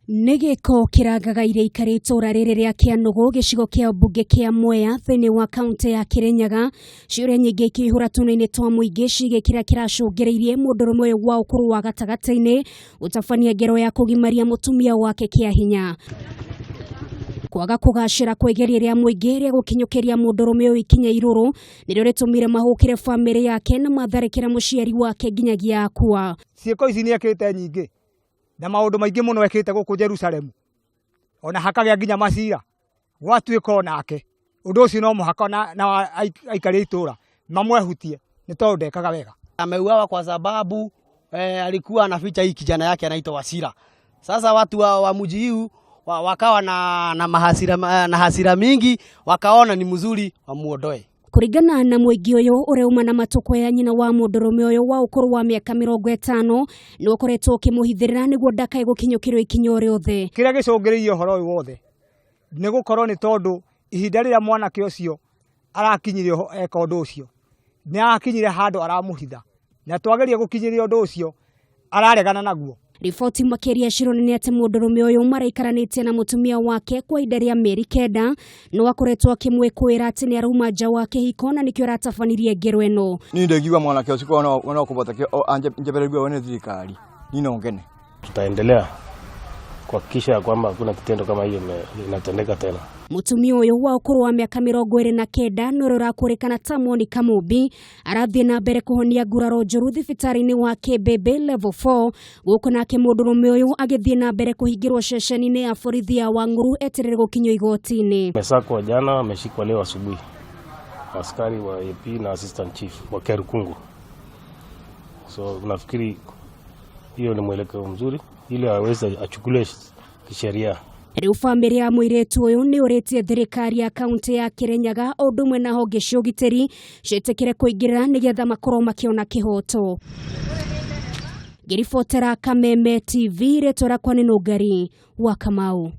Nĩ gĩko kĩrangagaire ikarĩ itũra rĩrĩ rĩa Kĩanũgũ, gĩcigo kĩa mbunge kĩa Mwea thĩinĩ wa kaunti ya Kĩrĩnyaga. Ciũria nyingĩ ikĩihũra tũnua-inĩ twa mũingĩ ciĩgiĩ kĩrĩa kĩracũngĩrĩirie mũndũrũme ũyũ wa ũkũrũ wa gatagatĩ-inĩ gũtabania ngero ya kũgimaria mũtumia wake kĩa hinya. Kwaga kũgacĩra kwa igeria rĩa mũingĩ rĩa gũkinyũkĩria mũndũrũme ũyũ ikinya irũrũ nĩrĩo rĩtũmire mahũkĩre bamĩrĩ yake na matharĩkĩra mũciari wake nginyagia akua. Ciĩko ici nĩ ekĩte nyingĩ na maũndũ maingĩ mũno ekĩte gũkũ Jerusalemu, ona hakagĩa nginya macira gwatuĩka onake ũndũ ũcio no mũhaka na aikari a itũra mamwehutie nĩ tondũ ndekaga wega. Ameuawa kwa sababu alikuwa anaficha hii kijana yake anaitwa Wasira. Sasa watu wa mji huu wakawa na hasira mingi, wakaona ni mzuri wamuondoe. Kũringana na mũingĩ ũyũ ũrĩa uma na matũkũ ya nyina wa mũndũrũme ũyũ wa ũkũrũ wa mĩaka 50 nĩ ũkoretwo ũkĩmũhithĩrĩra nĩguo ndakae gũkinyũkĩrwo ikinya o rĩothe. Kĩrĩa gĩcũngĩrĩirie ũhoro ũyũ wothe nĩ gũkorwo nĩ tondũ ihinda rĩrĩa mwanake ũcio arakinyire eka ũndũ ũcio nĩ arakinyire handũ aramũhitha, na twageria gũkinyĩria ũndũ ũcio araregana naguo. Riboti makĩria cironania atĩ mũndũrũme ũyũ maraikaranĩtie na mũtumia wake kwa ihinda rĩa mĩeri 9 no akoretwo akĩmwĩkũĩra atĩ nĩ arauma nja wa kĩhiko na nĩkĩo aratabanirie ngero ĩno. Niĩ ndingiuga mwanake ũcio no kũbota njebererwe nĩ thirikari niĩ no ngene. Tutaendelea kuhakikisha ya kwamba hakuna kitendo kama hiyo inatendeka tena. Mũtumia ũyũ wa ũkũrũ wa mĩaka 29 nĩ ũrĩa ũrakũrĩkana ta Monica Mumbi arathiĩ na mbere kũhonia nguraro njũru thibitarĩ-inĩ wa Kĩmbĩmbĩ level 4, gũkũ nake mũndũrũme ũyũ agĩthiĩ na mbere kũhingĩrwo ceceni-inĩ ya borithi ya Wang'uru eterere gũkinyio igoti-inĩ. Amesakwa jana, ameshikwa leo asubuhi. Askari wa AP na assistant chief wa Kerukungu. So nafikiri hiyo ni mwelekeo mzuri ili aweze achukuliwe kisheria. Rĩu bamĩrĩ ya mũirĩtu ũyũ nĩ ũrĩtie thirikari ya kaunti ya Kĩrĩnyaga o ũndũ ũmwe na honge cia ũgitĩri ciĩtĩkĩre kũingĩrĩra nĩgetha makorwo makĩona kĩhoto. Ngĩribotera Kameme TV, rĩtwa rĩakwa nĩ Nũngari wa Kamau.